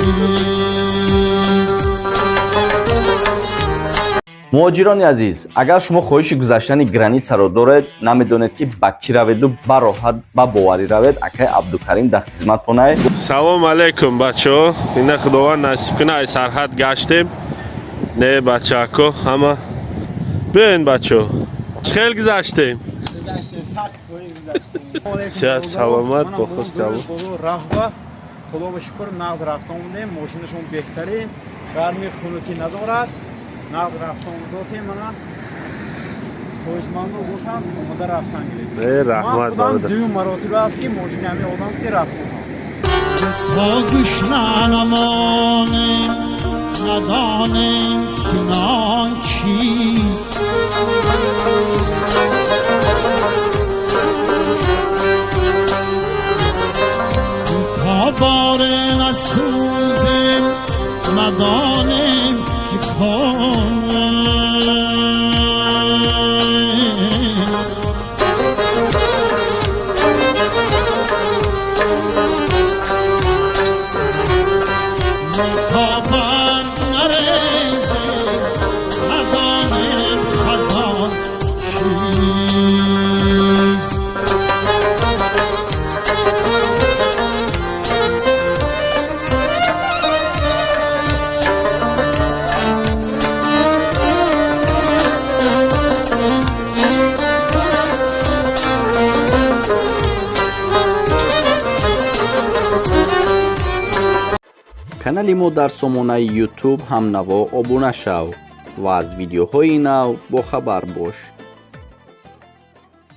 چیست. Муҳоҷирони азиз, агар шумо хоҳиши гузаштани границаро доред, намедонед, ки ба кӣ раведу ба роҳат, ба боварӣ равед, акай Абдукарим дар хизматонае. Салом алейкум, бачаҳо. Ина, Худованд насиб куна, ай сарҳад гаштем. Не, бачако, ҳама биёен, бачаҳо. Хел гузаштем. Сиҳат, саломат, бо хости Аллоҳ. Раҳба, Худо ба шукр, нағз рафта омадем. Мошинашон беҳтарин, гарми, хунукӣ надорад. Нағз рафта омадосем. Мана, хоҳишманду бошанд, омода рафтан гиред. Э, раҳмат, Ман худам бародар. дуюм маротиба аст, ки мошини ҳамин одам ки рафтосам. تا گشنه نمانیم، ندانیم که نان چیست. تا باره نسوزیم، ندانیم که خون. تا برگ نریزیم، ندانیم خزان چیست. Канали мо дар сомонаи Ютуб «Ҳамнаво» обуна шав ва аз видеоҳои нав бохабар бош.